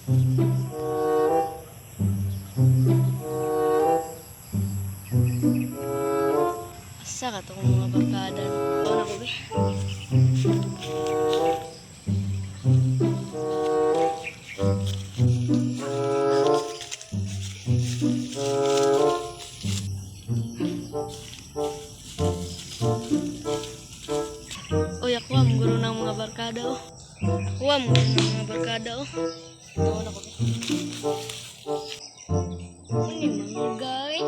Asa ka tong mga barkada? Ano ko be? Uy, ako ang guro ng mga barkada oh. Ako ang guro ng mga barkada oh. Tawa na ko be. Ano yung mga guy?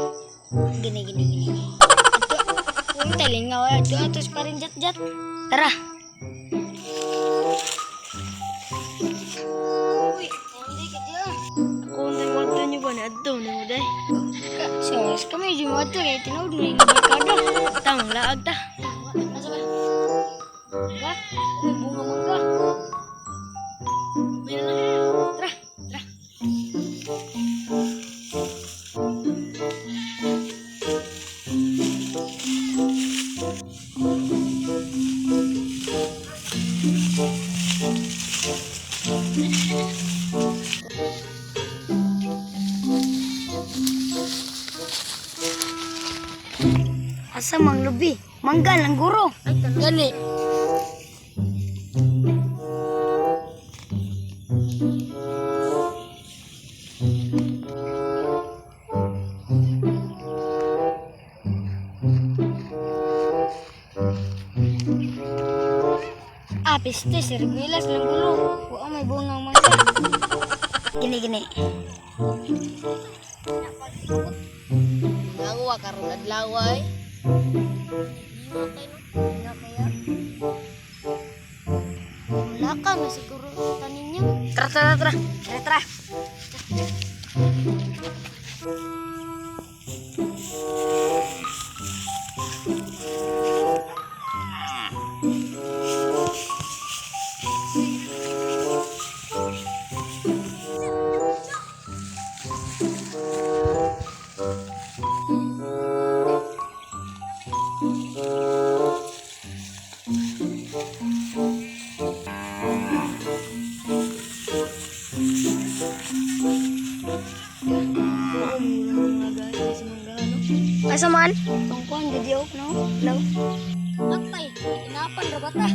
Gini, gini, gini. Ato, kung talingaw, ato, ato, pa rin jat, jat. Tara. Uy, hindi ka dyan. Ako ang tayo wadto niyo ba ni Adto ni mo day? Sos, kami yung mga ito, kaya tinawag na yung barkada. Tang laag ta. Asa ba? Mangga? Uy, bunga mangga. Uy, na lang. Tara, tara. Asa mang lubi? Mangga lang guro. Gani. Ah, piste, sirbilas lang gulo. Wa may bunga mangga. Gini gini. Nawa karon adlaw ay. Wala ka na siguro tanin niyo. Tara, tara, tara. Tara, tara. Oo, mga guys, sa mangga no. Asa man? Tungkuan gid no? No. Antay, inapan ra bata.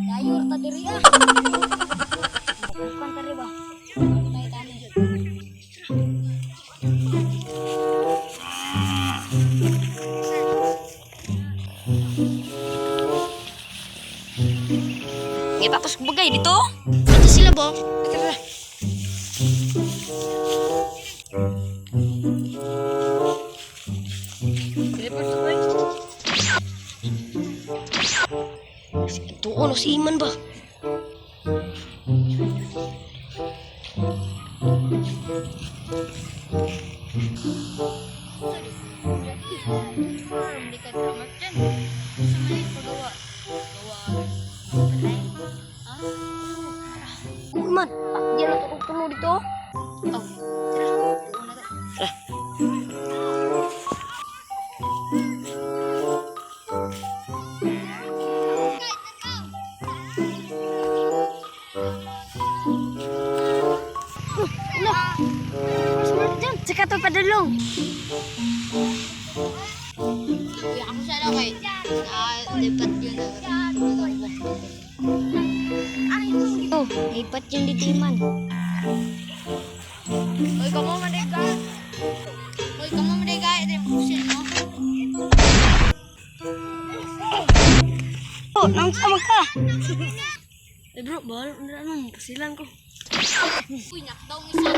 Dayor ta diri ah. Bukan ta ba? Antay tani. Ngita ko bagay dito. Ito sila bo. Tara. Tuon si Iman ba? Uy man, di na to tulo dito. Oh, tara. Tuon na ta. Ulo. Smart dyan. Sika to padulong. Uy, ako sana kay lipat yun na. Oh, lipat yung dito man. Uy, kamo man ka. Uy, kamo man ka. Ito yung pusin mo. Oh, nang sama ka. Eh bro, bawal na ano, pasilan ko. Uy, nakdaw ng isa.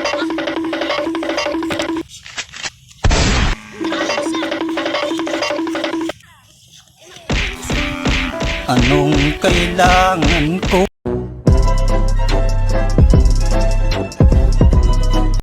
Anong kailangan ko?